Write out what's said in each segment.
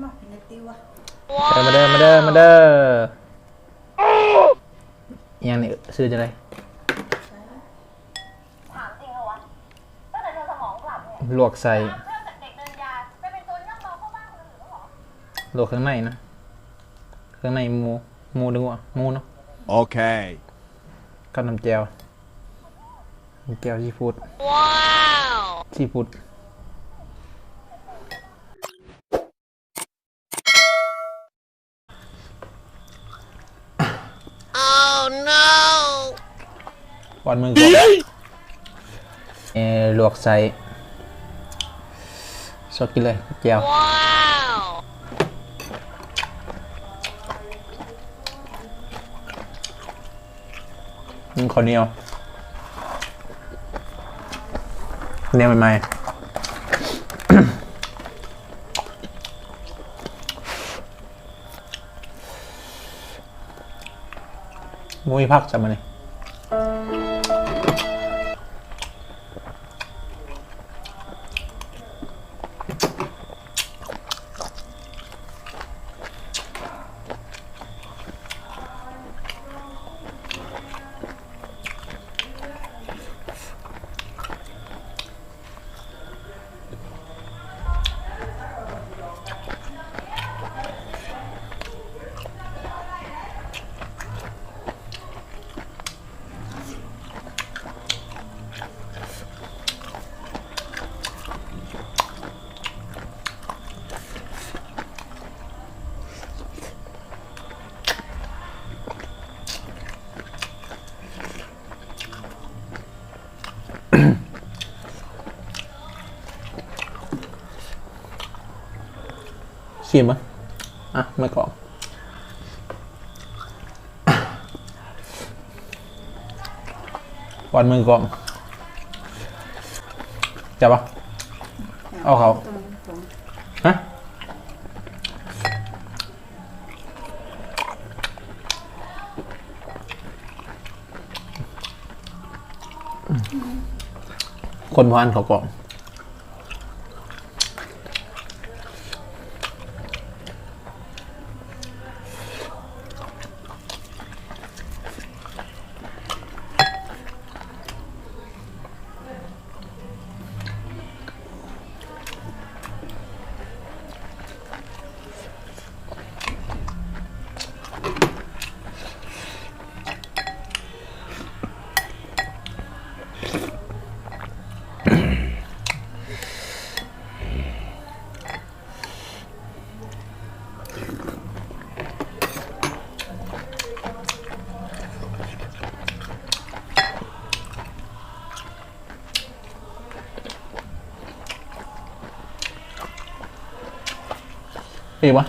ມາເປັນແນວຕິວະ ເດີ ມາເດີ ມາເດີ ມາເດີ. ອີ່ຫຍັງນີ້ ຊື່ຈັ່ງໃດ? ລວກໄສ້ ລວກເຄື່ອງໃນນະ ເຄື່ອງໃນໝູ ໝູ ຫຼື ງົວ ໝູເນາະ. ໂອເຄ ກັບນ້ຳແຈ່ວ ນ້ຳແຈ່ວຊີຟູດ ວ້າວ ຊີຟູດ. ປ້ອນມືກ່ອນ ເອີ ລວກໄສ້ ຊອກກິນເລີຍ ແຈ່ວ ວ້າວ. ອືມ ເຂົ້າໜຽວ ແນວໃໝ່ໆ ບໍ່ມີຜັກຊ້ຳມື້ນີ້. ຊີມເບິ່ງ ອ່ະ ມື້ກ່ອນ ປ້ອນມື້ກ່ອນ ຈັບບໍ່? ເອົາເຂົ້າ ຮະ? ຄົນບໍ່ອັນເຂົ້າກ່ອງ. ອີກບໍ່?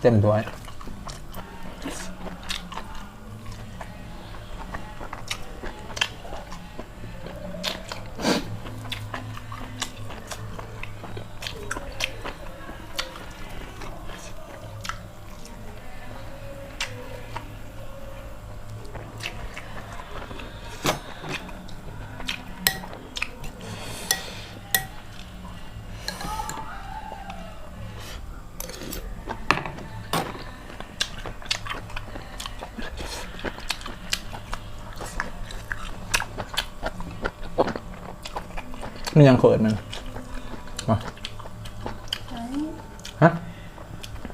ເຕັມຖ້ວຍ. ມັນຫຍັງເຂົາເອີ້ນມັນ? ມາ ໄສ້ ຮະ?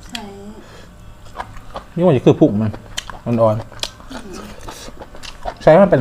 ໄສ້ ນີ້ວ່າຊິຄືພຸງມັນ ອ່ອນໆ ອືມ ໃສ່ມັນເປັນ